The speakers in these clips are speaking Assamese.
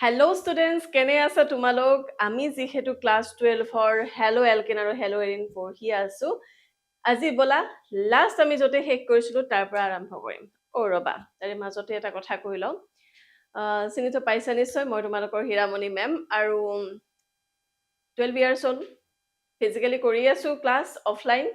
হেল্ল' ষ্টুডেণ্টছ, কেনে আছা তোমালোক? আমি যিহেতু ক্লাছ 12ৰ হেল' এলকেন আৰু হেল' এৰিন পঢ়ি আছো, আজি ব'লা লাষ্ট আমি য'তে শেষ কৰিছিলো তাৰ পৰা আৰম্ভ কৰিম। অ' ৰ'বা, তাৰে মাজতে এটা কথা কৈ লওঁ। চিনিতো পাইছা নিশ্চয়, মই তোমালোকৰ হীৰামণি মেম আৰু 12 ইয়াৰ্ছ হ'ল ফিজিকেলি কৰি আছোঁ ক্লাছ অফলাইন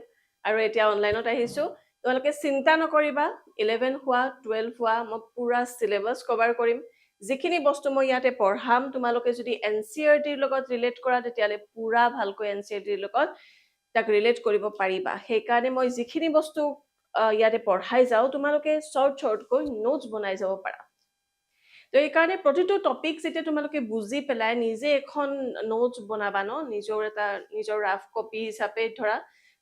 আৰু এতিয়া অনলাইনত আহিছোঁ। তোমালোকে চিন্তা নকৰিবা, 11 হোৱা, 12 হোৱা, মই পূৰা চিলেবাছ কভাৰ কৰিম। যিখিনি বস্তু মই ইয়াতে পঢ়াম, তোমালোকে যদি এনচিইআৰটিৰ লগত ৰিলেট কৰা, তেতিয়াহ'লে পূৰা ভালকৈ এনচিইআৰটিৰ লগত তাক ৰিলেট কৰিব পাৰিবা। সেইকাৰণে মই যিখিনি বস্তু ইয়াতে পঢ়াই যাওঁ, তোমালোকে শ্বৰ্ট শ্বৰ্টকৈ নোটছ বনাই যাব পাৰা। তো এইকাৰণে প্ৰতিটো টপিক যেতিয়া তোমালোকে বুজি পেলাই নিজে এখন নোটছ বনাবা ন, নিজৰ এটা নিজৰ ৰাফ কপি হিচাপে ধৰা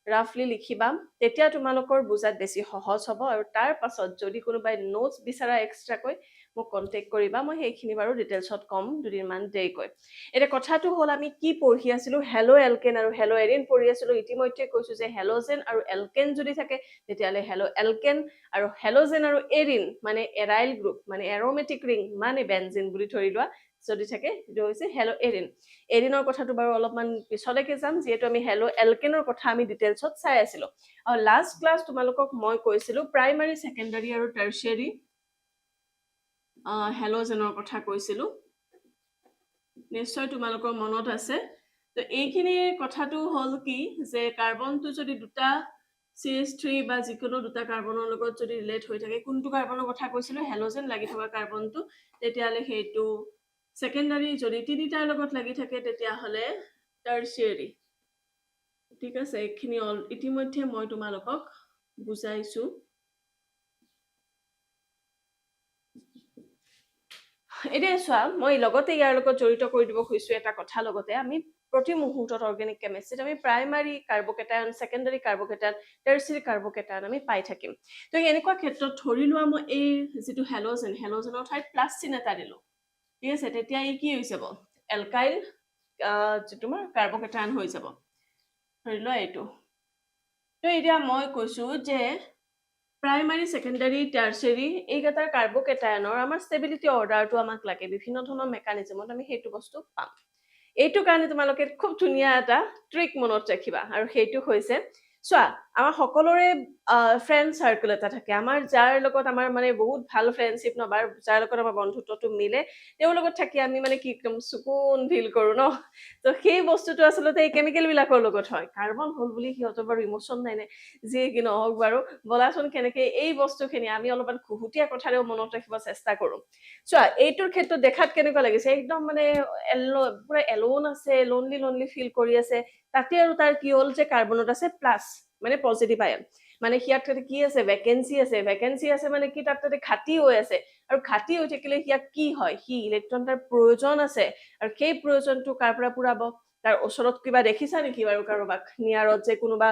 ৰাফলি লিখিবা, তেতিয়া তোমালোকৰ বুজাত বেছি সহজ হ'ব। আৰু তাৰ পাছত যদি কোনোবাই নোটছ বিচাৰা এক্সট্ৰাকৈ, মোক কণ্টেক্ট কৰিবা। মই সেইখিনি বাৰু ডিটেইলছত ক'ম দুদিনমান দেৰিকৈ। এতিয়া কথাটো হ'ল, আমি কি পঢ়ি আছিলোঁ? হেল' এলকেন আৰু হেল' এৰিন পঢ়ি আছিলোঁ। ইতিমধ্যে কৈছোঁ যে হেল'জেন আৰু এলকেন যদি থাকে, তেতিয়াহ'লে হেল' এলকেন, আৰু হেল'জেন আৰু এৰিন মানে এৰাইল গ্ৰুপ, মানে এৰ'মেটিক ৰিং, মানে বেনজিন বুলি ধৰি লোৱা, যদি থাকে, সেইটো হৈছে হেল' এৰিন। এৰিনৰ কথাটো বাৰু অলপমান পিছলৈকে যাম, যিহেতু আমি হেল' এলকেনৰ কথা আমি ডিটেইলছত চাই আছিলোঁ। আৰু লাষ্ট ক্লাছ তোমালোকক মই কৈছিলোঁ প্ৰাইমাৰী, ছেকেণ্ডাৰী আৰু টাৰ্চিয়াৰী হেল'জেনৰ কথা কৈছিলোঁ, নিশ্চয় তোমালোকৰ মনত আছে। তো এইখিনি কথাটো হ'ল কি যে কাৰ্বনটো যদি দুটা CH3 বা যিকোনো দুটা কাৰ্বনৰ লগত যদি ৰিলেট হৈ থাকে, কোনটো কাৰ্বনৰ কথা কৈছিলোঁ? হেল'জেন লাগি থকা কাৰ্বনটো, তেতিয়াহ'লে সেইটো ছেকেণ্ডাৰী। যদি তিনিটাৰ লগত লাগি থাকে, তেতিয়াহ'লে টাৰ্চিয়াৰী। ঠিক আছে, এইখিনি ইতিমধ্যে মই তোমালোকক বুজাইছোঁ। এতিয়া চোৱা, মই লগতে ইয়াৰ লগত জড়িত কৰি দিব খুজিছোঁ এটা কথা। লগতে আমি প্ৰতি মুহূৰ্তত অৰ্গেনিক কেমেষ্ট্ৰিত আমি primary carbocation, secondary carbocation, tertiary carbocation আমি পাই থাকিম। তো এনেকুৱা ক্ষেত্ৰত ধৰি লোৱা মই এই যিটো হেল'জেন, হেল'জেনৰ ঠাইত প্লাছ চিন এটা দিলোঁ, ঠিক আছে? তেতিয়া ই কি হৈ যাব? এলকাইল যিটো তোমাৰ কাৰ্বকেটায়ন হৈ যাব, ধৰি লোৱা এইটো। তো এতিয়া মই কৈছোঁ যে প্ৰাইমাৰী, ছেকেণ্ডাৰী, টাৰ্চিয়াৰী এইকেইটাৰ কাৰ্বকেটায়নৰ আমাৰ ষ্টেবিলিটি অৰ্ডাৰটো আমাক লাগে। বিভিন্ন ধৰণৰ মেকানিজমত আমি সেইটো বস্তু পাম। এইটো কাৰণে তোমালোকে খুব ধুনীয়া এটা ট্ৰিক মনত ৰাখিবা আৰু সেইটো হৈছে, চোৱা, আমাৰ সকলোৰে ফ্ৰেণ্ড চাৰ্কেল এটা থাকে। আমাৰ যাৰ লগত আমাৰ মানে বহুত ভাল ফ্ৰেণ্ডশ্বিপ ন, বা যাৰ লগত আমাৰ বন্ধুত্বটো মিলে, তেওঁৰ লগত থাকি আমি মানে কি একদম চুকুন ফিল কৰোঁ ন। তো সেই বস্তুটো আচলতে এই কেমিকেলবিলাকৰ লগত হয়। কাৰ্বন হ'ল বুলি সিহঁতৰ বাৰু ইম'চন নাই নে? যিয়ে কি নহওক বাৰু, ব'লাচোন কেনেকে এই বস্তুখিনি আমি অলপমান খুহুতীয়া কথাৰেও মনত ৰাখিব চেষ্টা কৰোঁ। চোৱা, এইটোৰ ক্ষেত্ৰত দেখাত কেনেকুৱা লাগিছে? একদম মানে পুৰা এলোন আছে, লনলি লনলি ফিল কৰি আছে। তাতে আৰু তাৰ কি হ'ল যে কাৰ্বনত আছে প্লাছ, মানে পজিটিভ আয়ন, মানে ইয়াত তাতে কি আছে? ভেকেঞ্চি আছে। ভেকেঞ্চি আছে মানে কি? তাত তাতে খাটি হৈ আছে। আৰু খাটি হৈ থাকিলে ইয়াক কি হয়? সি ইলেক্ট্ৰন তাৰ প্ৰয়োজন আছে। আৰু সেই প্ৰয়োজনটো কাৰ পৰা পূৰাব? তাৰ ওচৰত কিবা দেখিছা নেকি বাৰু কাৰোবাক নিয়াৰত যে কোনোবা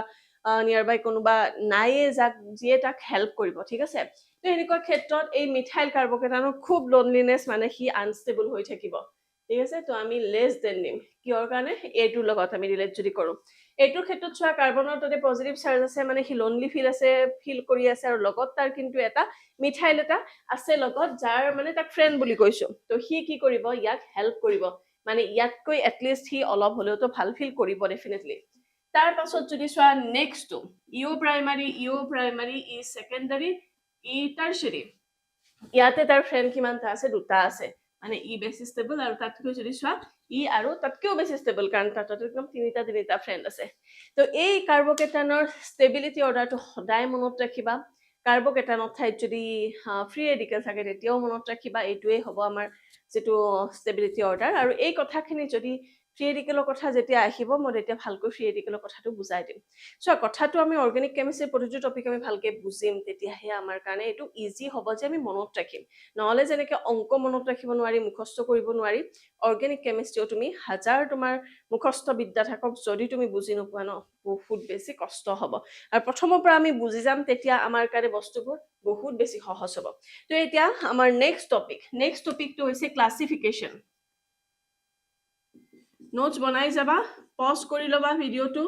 নিয়াৰ বাই কোনোবা নাইয়ে যাক যিয়ে তাক হেল্প কৰিব? ঠিক আছে। তো এনেকুৱা ক্ষেত্ৰত এই মিথাইল কাৰ্বকেটানৰ খুব লনলিনেছ, মানে সি আনষ্টেবল হৈ থাকিব, ঠিক আছে? তো আমি লেছ দেন দিম। কিহৰ কাৰণে? এইটোৰ লগত আমি ৰিলেট যদি কৰোঁ। এইটোৰ ক্ষেত্ৰত চোৱা, কাৰ্বনৰ তাতে পজিটিভ চাৰ্জ আছে, মানে সি লনলি ফিল আছে, ফিল কৰি আছে। আৰু লগত তাৰ কিন্তু এটা মিথাইল এটা আছে লগত, যাৰ মানে তাক ফ্ৰেণ্ড বুলি কৈছো। তো সি কি কৰিব? ইয়াক হেল্প কৰিব, মানে ইয়াতকৈ এটলিষ্ট সি অলপ হ'লেওতো ভাল ফিল কৰিব ডেফিনেটলি। তাৰ পাছত যদি চোৱা নেক্সটটো, ইও প্ৰাইমাৰী, ইও প্ৰাইমাৰী, ই ছেকেণ্ডাৰী, ই টাৰ্চিয়াৰী। ইয়াতে তাৰ ফ্ৰেণ্ড কিমানটা আছে? দুটা আছে, মানে ই বেছি ষ্টেবল। আৰু তাতকৈ যদি চোৱা, ই আৰু তাতকৈও বেছি ষ্টেবল, কাৰণ তাত একদম তিনিটা তিনিটা ফ্ৰেণ্ড আছে। তো এই কাৰ্বকেটানৰ ষ্টেবিলিটি অৰ্ডাৰটো সদায় মনত ৰাখিবা। কাৰ্বকেটানৰ ঠাইত যদি ফ্ৰী ৰেডিকেল থাকে, তেতিয়াও মনত ৰাখিবা, এইটোৱেই হ'ব আমাৰ যিটো ষ্টেবিলিটি অৰ্ডাৰ। আৰু এই কথাখিনি যদি ফ্ৰী ৰেডিকেলৰ কথা যেতিয়া আহিব, মই তেতিয়া ভালকৈ ফ্ৰী ৰেডিকেলৰ কথাটো বুজাই দিম। চোৱা, কথাটো আমি অৰ্গেনিক কেমিষ্ট্ৰিৰ প্ৰতিটো টপিক আমি ভালকৈ বুজিম, তেতিয়াহে আমাৰ কাৰণে এইটো ইজি হ'ব যে আমি মনত ৰাখিম। নহ'লে যেনেকৈ অংক মনত ৰাখিব নোৱাৰি, মুখস্থ কৰিব নোৱাৰি, অৰ্গেনিক কেমিষ্ট্ৰিও তুমি হাজাৰ তোমাৰ মুখস্থ বিদ্যা থাকক, যদি তুমি বুজি নোপোৱা ন, বহুত বেছি কষ্ট হ'ব। আৰু প্ৰথমৰ পৰা আমি বুজি যাম, তেতিয়া আমাৰ কাৰণে বস্তুবোৰ বহুত বেছি সহজ হ'ব। তো এতিয়া আমাৰ নেক্সট টপিক, নেক্সট টপিকটো হৈছে ক্লাছিফিকেশ্যন। নোটছ বনাই যাবা, পজ কৰি ল'বা ভিডিঅ'টো।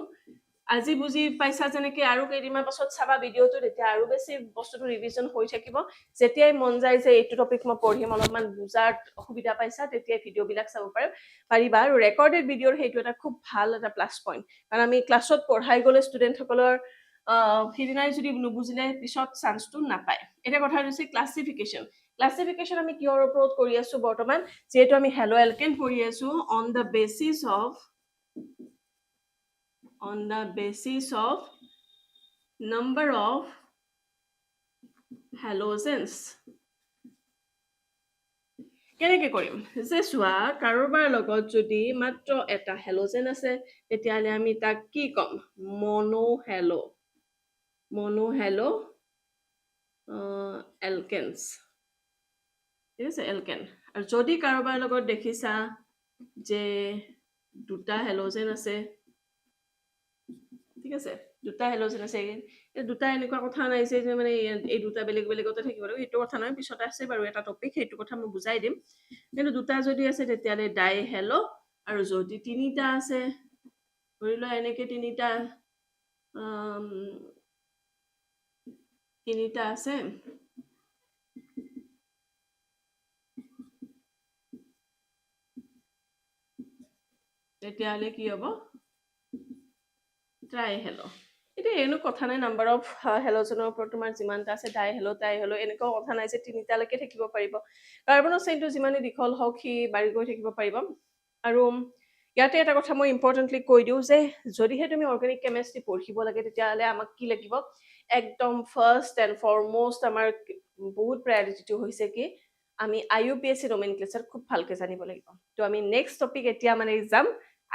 আজি বুজি পাইছা যেনেকে আৰু কেইদিনমান পাছত চাবা ভিডিঅ'টো, তেতিয়া আৰু বেছি বস্তুটো ৰিভিজন হৈ থাকিব। যেতিয়াই মন যায় যে এইটো টপিক মই পঢ়িম, অলপমান বুজাত অসুবিধা পাইছা, তেতিয়াই ভিডিঅ'বিলাক চাব পাৰিবা। আৰু ৰেকৰ্ডেড ভিডিঅ'ৰ সেইটো এটা খুব ভাল এটা প্লাছ পইণ্ট, কাৰণ আমি ক্লাছত পঢ়াই গ'লে ষ্টুডেণ্টসকলৰ সিদিনাই যদি নুবুজিলে পিছত চান্সটো নাপায়। এতিয়া কথা হৈছে ক্লাছিফিকেশ্যন। ক্লাছিফিকেশ্যন আমি কিহৰ ওপৰত কৰি আছো বৰ্তমান? যিহেতু আমি হেলো এলকেন পঢ়ি আছো, on the basis of number of halogens। কেনেকে কৰিম যে চোৱা, কাৰোবাৰ লগত যদি মাত্ৰ এটা হেল'জেন আছে তেতিয়াহ'লে আমি তাক কি ক'ম? মনোহেলো এলকেনছ, ঠিক আছে, এলকেন। আৰু যদি কাৰোবাৰ লগত দেখিছা যে দুটা হেল'জেন আছে, ঠিক আছে, দুটা হেল'জেন আছে, এই দুটা এনেকুৱা কথা নাই যে মানে এই দুটা বেলেগ বেলেগতে থাকিব লাগিব, সেইটো কথা নহয়, পিছত আছে বাৰু এটা টপিক, সেইটো কথা মই বুজাই দিম। কিন্তু দুটা যদি আছে তেতিয়াহ'লে ডাই হেল', আৰু যদি তিনিটা আছে, ধৰি লোৱা এনেকে তিনিটা আছে, তেতিয়াহ'লে কি হ'ব? ট্ৰাই হেল'। এতিয়া এনো কথা নাই, নাম্বাৰ অফ হেল'জেনৰ ওপৰত তোমাৰ যিমানটা আছে, ডাই হেল', ট্ৰাই হেল', এনেকুৱাও কথা নাই যে তিনিটালৈকে থাকিব পাৰিব। কাৰ্বনৰ চেইনটো যিমানেই দীঘল হওক সি বাঢ়ি গৈ থাকিব পাৰিব। আৰু ইয়াতে এটা কথা মই ইম্পৰ্টেণ্টলি কৈ দিওঁ যে যদিহে তুমি অৰ্গেনিক কেমেষ্ট্ৰি পঢ়িব লাগে তেতিয়াহ'লে আমাক কি লাগিব? একদম ফাৰ্ষ্ট এণ্ড ফৰমষ্ট আমাৰ বহুত প্ৰায়ৰিটিটো হৈছে কি আমি I U P S C nomenclature খুব ভালকে জানিব লাগিব। তো আমি নেক্সট টপিক এতিয়া মানে যাম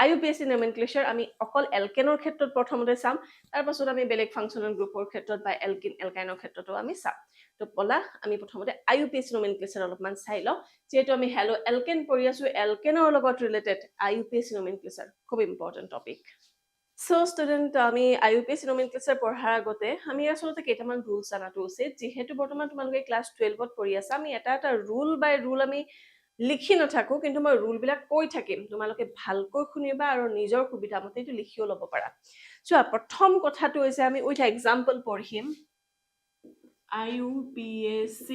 I U P S C nomenclature. আমি অকল এলকেনৰ ক্ষেত্ৰত প্ৰথমতে চাম, তাৰপাছত আমি বেলেগ ফাংচনেল গ্ৰুপৰ ক্ষেত্ৰত বা এলকিন এলকাইনৰ ক্ষেত্ৰতো আমি চাম। তো ব'লা আমি প্ৰথমতে I U P S C nomenclature অলপমান চাই লওঁ। যিহেতু আমি হেলো এলকেন পঢ়ি আছো, এলকেনৰ লগত related I U P S C nomenclature খুব ইম্পৰ্টেণ্ট টপিক। চ' ষ্টুডেণ্ট, আমি I U P S C nomenclature পঢ়াৰ আগতে আমি আচলতে কেইটামান ৰুলছ জনাটো উচিত। যিহেতু বৰ্তমান তোমালোকে ক্লাছ টুৱেলভত পঢ়ি আছা, আমি এটা এটা ৰুল বাই ৰুল আমি লিখি নাথাকো, কিন্তু মই ৰুলবিলাক কৈ থাকিম, তোমালোকে ভালকৈ শুনিবা আৰু নিজৰ সুবিধা মতে এইটো লিখিও ল'ব পাৰা। চোৱা, প্ৰথম কথাটো হৈছে আমি উইথ এক্সাম্পল পঢ়িম I U P S C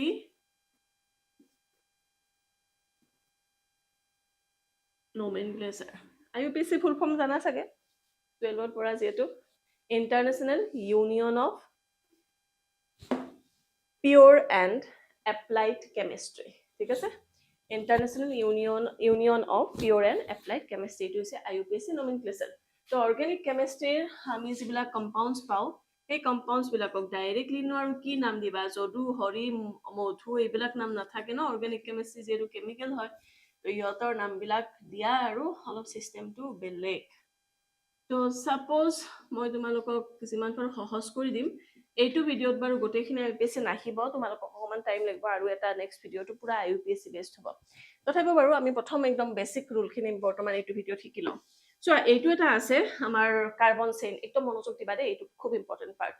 nomenclature. I U P S C full form জানা চাগে টুৱেলভত পঢ়া যিহেতু, international union of pure and applied chemistry, ঠিক আছে? International union of pure and applied chemistry, এইটো হৈছে I U P S C nomenclature. তো অৰ্গেনিক কেমেষ্ট্ৰিৰ আমি যিবিলাক কম্পাউণ্ডছ পাওঁ, সেই কম্পাউণ্ডছবিলাকক ডাইৰেক্টলিনো আৰু কি নাম দিবা? যদু, হৰি, মধু এইবিলাক নাম নাথাকে ন। অৰ্গেনিক কেমেষ্ট্ৰি যিহেতু কেমিকেল হয়, তো ইহঁতৰ নামবিলাক দিয়া আৰু অলপ চিষ্টেমটো বেলেগ। তো ছাপ'জ মই তোমালোকক যিমান পাৰোঁ সহজ কৰি দিম। এইটো ভিডিঅ'ত বাৰু গোটেইখিনি I U P S C নাহিব, তোমালোকক অকণমান টাইম লাগিব, আৰু এটা নেক্সট ভিডিঅ'টো পূৰা I U P S C based হ'ব। তথাপিও বাৰু আমি প্ৰথম একদম বেছিক ৰুলখিনি বৰ্তমান এইটো ভিডিঅ'ত শিকি লওঁ। চোৱা, এইটো এটা আছে আমাৰ কাৰ্বন চেইন, একদম মনোযোগ দিবা দেই, এইটো খুব ইম্পৰ্টেণ্ট পাৰ্ট।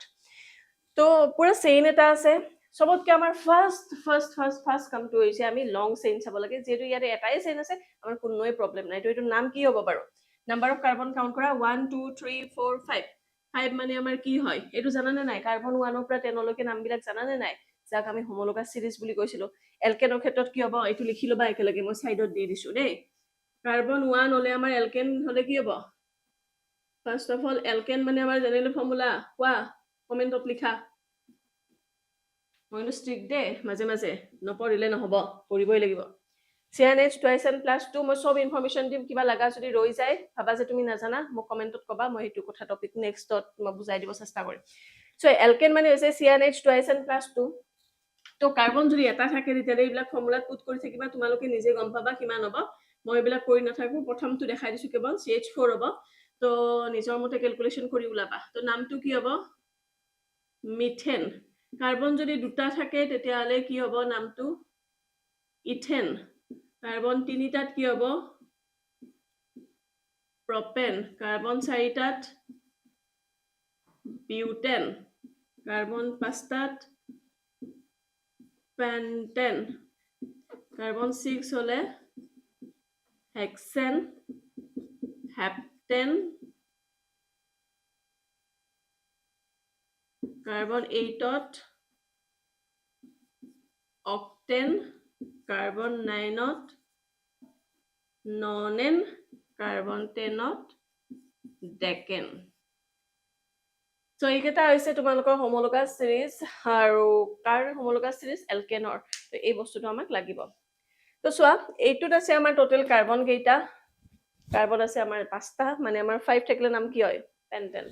তো পূৰা চেইন এটা আছে। চবতকে আমাৰ ফাৰ্ষ্ট ফাৰ্ষ্ট ফাৰ্ষ্ট ফাৰ্ষ্ট কামটো হৈছে আমি লং চেইন চাব লাগে। যিহেতু ইয়াতে এটাই চেইন আছে, আমাৰ কোনোৱে প্ৰব্লেম নাই। তো এইটোৰ নাম কি হ'ব বাৰু? নাম্বাৰ অফ কাৰ্বন কাউণ্ট কৰা, 1 2 3 4 5। 5 মানে আমাৰ কি হয় এইটো জানানে নাই? কাৰ্বন ওৱানৰ পৰা টেনলৈকে নামবিলাক জানানে নাই? যাক আমি হোমোলোগাছ চিৰিজ বুলি কৈছিলো। এলকেনৰ ক্ষেত্ৰত কি হ'ব এইটো লিখি ল'বা একেলগে, মই চাইডত দি দিছো দেই। কাৰ্বন ওৱান হ'লে আমাৰ এলকেন হ'লে কি হ'ব? ফাৰ্ষ্ট অফ অল এলকেন মানে আমাৰ জেনেৰেল ফৰ্মুলা কোৱা, কমেণ্টত লিখা। মই কিন্তু ষ্ট্ৰিক্ট দেই, মাজে মাজে নপঢ়িলে নহ'ব, পঢ়িবই লাগিব। C N H twice N plus two, মই চব ইনফৰ্মেশ্যন দিম। কিবা লগা যদি ৰৈ যায়, ভাবা যে তুমি নাজানা, মোক কমেণ্টত ক'বা, মই সেইটো কথা টপিক নেক্সটত মই বুজাই দিব চেষ্টা কৰিম। চ' এলকেন মানে হৈছে C N H twice N plus two. তো কাৰ্বন যদি এটা থাকে তেতিয়াহ'লে এইবিলাক ফৰ্মুলাত পুট কৰি থাকিবা, তোমালোকে নিজে গম পাবা কিমান হ'ব। মই এইবিলাক কৰি নাথাকোঁ, প্ৰথমটো দেখাই দিছোঁ কেৱল, চি এইচ ফ'ৰ হ'ব। তো নিজৰ মতে কেলকুলেশ্যন কৰি ওলাবা। তো নামটো কি হ'ব? মিথেন। কাৰ্বন যদি দুটা থাকে তেতিয়াহ'লে কি হ'ব নামটো? ইথেন। কাৰ্বন তিনিটাত কি হ'ব? প্ৰপেন। কাৰ্বন চাৰিটাত বিউটেন। কাৰ্বন পাঁচটাত পেণ্টেন। কাৰ্বন ছিক্স হ'লে হেক্সেন, হেপ্টেন, কাৰ্বন এইটত অক্টেন, কাৰ্বন নাইনত ননেন, কাৰ্বন 10ত ডেকেন। চ' এইকেইটা হৈছে তোমালোকৰ হোমোলোগাছ চিৰিজ। আৰু কাৰ হোমোলোগাছ চিৰিজ? এলকেনৰ। তো এই বস্তুটো আমাক লাগিব। তো চোৱা, এইটোত আছে আমাৰ টোটেল কাৰ্বন কেইটা? কাৰ্বন আছে আমাৰ পাঁচটা, মানে আমাৰ ফাইভ থাকিলে নাম কি হয়? পেণ্টেন,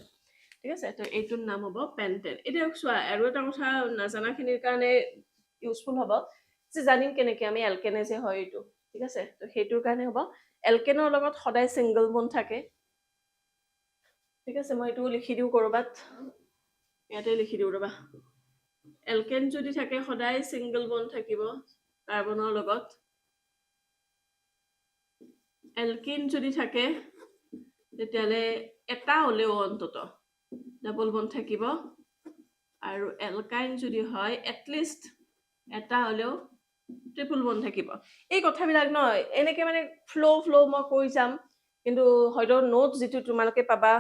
ঠিক আছে? তো এইটোৰ নাম হ'ব পেণ্টেন। এতিয়া চোৱা, আৰু এটা কথা নাজানাখিনিৰ কাৰণে ইউজফুল হ'ব যে জানিম কেনেকে আমি এলকেনে যে হয় এইটো, ঠিক আছে? তো সেইটোৰ কাৰণে হ'ব, এলকেনৰ লগত সদায় ছিংগল বন থাকে, ঠিক আছে? মই এইটোও লিখি দিওঁ ক'ৰবাত, ইয়াতে লিখি দিওঁ ৰ'বা। এলকেন যদি থাকে, সদায় ছিংগল বন থাকিব কাৰ্বনৰ লগত। এলকিন যদি থাকে, তেতিয়াহ'লে এটা হ'লেও অন্তত ডাবল বন থাকিব আৰু এলকাইন যদি হয়, এটলিষ্ট এটা হ'লেও ট্ৰিপল বন থাকিব। এই কথাবিলাক ন এনেকে মানে ফ্ল' ফ্ল' মই কৈ যাম, কিন্তু হয়তো নোট যিটো তোমালোকে পাবা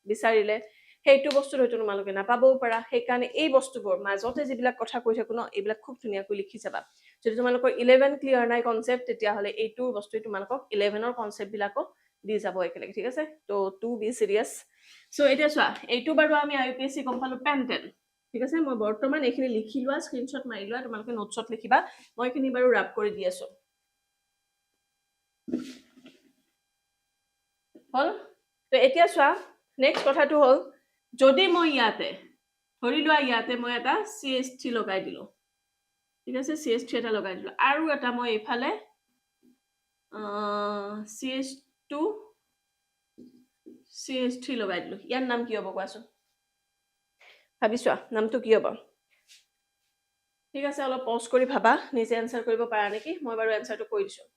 বিচাৰিলে, সেইটো বস্তুত হয়তো তোমালোকে নাপাবও পাৰা। সেইকাৰণে এই বস্তুবোৰ মাজতে যিবিলাক কথা কৈ থাকো ন, এইবিলাক খুব ধুনীয়াকৈ লিখি যাবা। যদি তোমালোকৰ 11 ক্লিয়াৰ নাই কনচেপ্ট, তেতিয়াহ'লে এইটো বস্তুৱে তোমালোকক 11ৰ কনচেপ্টবিলাকো দি যাব একেলগে, ঠিক আছে? ত' টু বি চিৰিয়াছ। চ' এতিয়া চোৱা, এইটো বাৰু আমি I U P S C গম পালো পেণ্টেন, ঠিক আছে? মই বৰ্তমান এইখিনি লিখি লোৱা, স্ক্ৰীনশ্বট মাৰি লোৱা, তোমালোকে নোটছত লিখিবা। মই এইখিনি বাৰু ৰাব কৰি দি আছো। হ'ল। তো এতিয়া চোৱা, নেক্সট কথাটো হ'ল, যদি মই ইয়াতে ধৰি লোৱা ইয়াতে মই এটা CH3 লগাই দিলো, ঠিক আছে? CH3 এটা লগাই দিলো আৰু এটা মই এইফালে CH2 CH3 লগাই দিলো, ইয়াৰ নাম কি হ'ব কোৱাচোন? ভাবি চোৱা, নামটো কি হ'ব? ঠিক আছে, অলপ পজ কৰি ভাবা, নিজে এনচাৰ কৰিব পাৰা নেকি? মই বাৰু এনচাৰটো কৈ দিছোঁ।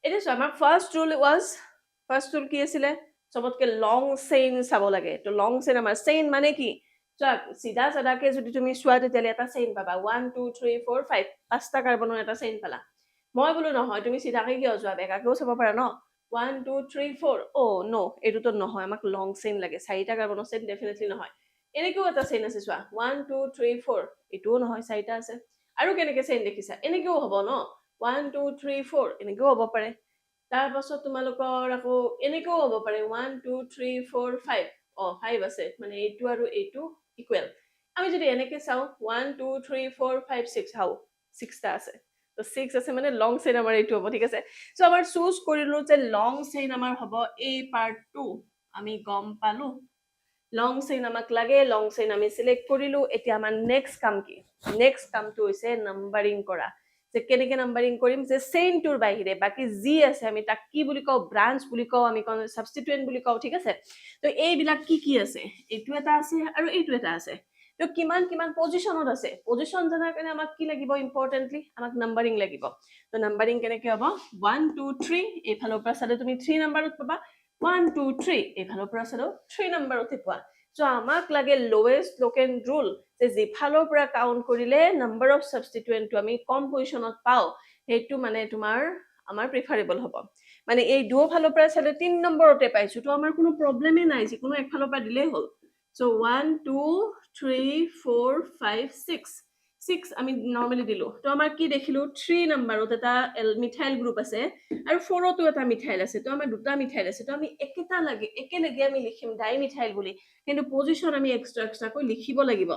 এতিয়া চোৱা, আমাৰ ফাৰ্ষ্ট ৰুল কি আছিলে? চবতকে লং চেইন চাব লাগে। তো লং চেইন, আমাৰ চেইন মানে কি? চোৱা, চিধা চাদাকে যদি তুমি চোৱা, তেতিয়াহ'লে এটা চেইন পাবা, one, two, three, four, five, পাঁচটা কাৰ্বনৰ এটা চেইন পালা। মই বোলো নহয়, তুমি চিধাকে কিয় যোৱা? বেকাকেও চাব পাৰা ন। One, two, three, four, অ' ন', এইটোতো নহয়, আমাক লং চেইন লাগে। চাৰিটা কাৰ্বনৰ চেইন ডেফিনেটলি নহয়। এনেকেও এটা চেইন আছে চোৱা, ওৱান, টু, থ্ৰী, ফ'ৰ, এইটোও নহয়, চাৰিটা আছে। আৰু কেনেকে চেইন দেখিছা? এনেকেও হ'ব ন, ওৱান, টু, থ্ৰী, ফ'ৰ, এনেকেও হ'ব পাৰে। তাৰপাছত তোমালোকৰ আকৌ এনেকেও হ'ব পাৰে, one, two, three, four, five, অ' ফাইভ আছে, মানে এইটো আৰু এইটো ইকুৱেল। আমি যদি এনেকে চাওঁ, one, two, three, four, five, six, হাও ছিক্সটা আছে। তো ছিক্স আছে মানে লং চেইন আমাৰ এইটো হ'ব, ঠিক আছে? চ' আমাৰ চুজ কৰিলো যে লং চেইন আমাৰ হ'ব এই পাৰ্টটো। আমি গম পালো লং চেইন আমাক লাগে, লং চেইন আমি চিলেক্ট কৰিলো। এতিয়া আমাৰ নেক্সট কাম কি? নেক্সট কামটো হৈছে নাম্বাৰিং কৰা, যে কেনেকে নাম্বাৰিং কৰিম, যে চেইনটোৰ বাহিৰে বাকী যি আছে আমি তাক কি বুলি কওঁ? ব্ৰাঞ্চ বুলি কওঁ, আমি কওঁ ছাবষ্টিটুৱেণ্ট বুলি কওঁ, ঠিক আছে? তো এইবিলাক কি কি আছে? এইটো এটা আছে আৰু এইটো এটা আছে। তো কিমান কিমান পজিশ্যনত আছে? পজিশ্যন জনাৰ কাৰণে আমাক কি লাগিব? ইম্পৰ্টেণ্টলি আমাক নাম্বাৰিং লাগিব। তো নাম্বাৰিং কেনেকে হ'ব? ওৱান, টু, থ্ৰী, এইফালৰ পৰা চালে তুমি থ্ৰী নাম্বাৰত পাবা। ওৱান, টু, থ্ৰী, এইফালৰ পৰা চালেও থ্ৰী নাম্বাৰতে পোৱা। চ' আমাক লাগে লৱেষ্ট লোকেণ্ট ৰুল, যে যিফালৰ পৰা কাউণ্ট কৰিলে নাম্বাৰ অফ ছাবষ্টিটুৱেণ্টটো আমি কম পজিশ্যনত পাওঁ, সেইটো মানে তোমাৰ আমাৰ প্ৰিফাৰেবল হ'ব। মানে এই দুয়োফালৰ পৰা চালে তিনি নম্বৰতে পাইছো, তো আমাৰ কোনো প্ৰব্লেমেই নাই, যিকোনো একফালৰ পৰা দিলেই হ'ল। চ' one, two, three, four, five, six, six আমি নৰ্মেলি দিলোঁ। তো আমাৰ কি দেখিলোঁ? থ্ৰী নাম্বাৰত এটা মিথাইল গ্ৰুপ আছে আৰু ফ'ৰতো এটা মিথাইল আছে। তো আমাৰ দুটা মিথাইল আছে, তো আমি একেটা লাগে, একেলগে আমি লিখিম ডাই মিথাইল বুলি, কিন্তু পজিশ্যন আমি এক্সট্ৰা এক্সট্ৰাকৈ লিখিব লাগিব।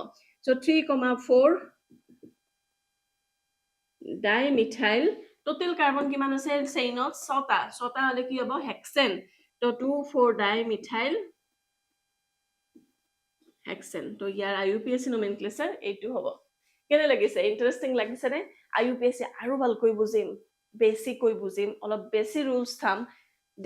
চ' three comma four di methyl. Total carbon কিমান আছে চেইনত? ছটা। ছটা হ'লে কি হ'ব? হেক্সেন। তো two four di methyl hexane। তো ইয়াৰ I U P S C নমেনক্লেচাৰ এইটো হ'ব। কেনে লাগিছে? ইণ্টাৰেষ্টিং লাগিছেনে? I U P S C আৰু ভালকৈ বুজিম, বেছিকৈ বুজিম, অলপ বেছি ৰুলছ চাম।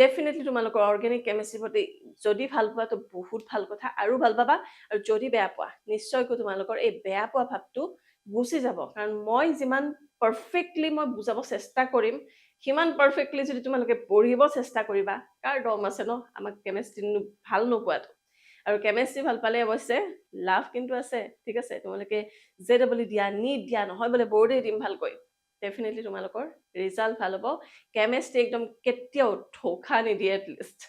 ডেফিনেটলি তোমালোকৰ অৰ্গেনিক কেমেষ্ট্ৰিৰ প্ৰতি যদি ভাল পোৱা তো বহুত ভাল কথা, আৰু ভাল পাবা। আৰু যদি বেয়া পোৱা, নিশ্চয়কৈ তোমালোকৰ এই বেয়া পোৱা ভাৱটো গুচি যাব, কাৰণ মই যিমান পাৰফেক্টলি মই বুজাব চেষ্টা কৰিম, সিমান পাৰফেক্টলি যদি তোমালোকে পঢ়িব চেষ্টা কৰিবা, কাৰ দম আছে ন আমাক কেমেষ্ট্ৰি ভাল নোপোৱাটো? আৰু কেমেষ্ট্ৰি ভাল পালে অৱশ্যে লাভ কিন্তু আছে, ঠিক আছে? তোমালোকে জে ডাবল ই দিয়া, নিট দিয়া, নহয় বোলে বৰ্ডেই দিম ভালকৈ, ডেফিনেটলি তোমালোকৰ ৰিজাল্ট ভাল হ'ব। কেমেষ্ট্ৰি একদম কেতিয়াও ধোকা নিদিয়ে এটলিষ্ট,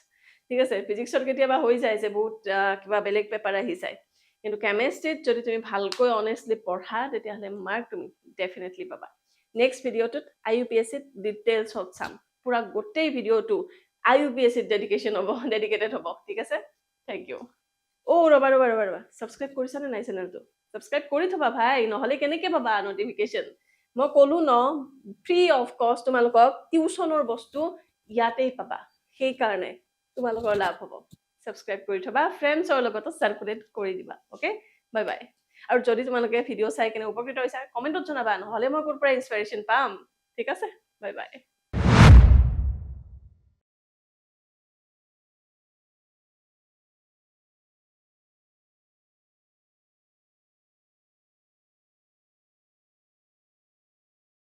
ঠিক আছে? ফিজিক্সত কেতিয়াবা হৈ যায় যে বহুত কিবা বেলেগ পেপাৰ আহি যায়। কিন্তু কেমেষ্ট্ৰিত যদি তুমি ভালকৈ অনেষ্টলি পঢ়া, তেতিয়াহ'লে মাৰ্ক তুমি ডেফিনেটলি পাবা। নেক্সট ভিডিঅ'টোত আইইউপিএচিত ডিটেইলছত চাম। পুৰা গোটেই ভিডিঅ'টো আইইউপিএচিত ডেডিকেশ্যন হ'ব, ডেডিকেটেড হ'ব। ঠিক আছে, thank U. অ' ৰ'বা ৰ'বা ৰ'বা ৰ'বা, ছাবস্ক্ৰাইব কৰিছানে নাই চেনেলটো? ছাবস্ক্ৰাইব কৰি থবা ভাই, নহ'লে কেনেকে পাবা নটিফিকেশ্যন? মই ক'লো ন, ফ্ৰী অফ কষ্ট তোমালোকক টিউচনৰ বস্তু ইয়াতেই পাবা। সেইকাৰণে তোমালোকৰ লাভ হ'ব। ছাবস্ক্ৰাইব কৰি থবা, ফ্ৰেণ্ডছৰ লগতো চাৰ্কুলেট কৰি দিবা। Okay, bye bye. আৰু যদি তোমালোকে ভিডিঅ' চাই কেনে উপকৃত হৈছা, কমেণ্টত জনাবা। নহ'লে মই ক'ৰ পৰা ইনস্পাইৰেশ্যন পাম? ঠিক আছে, বাই বাই।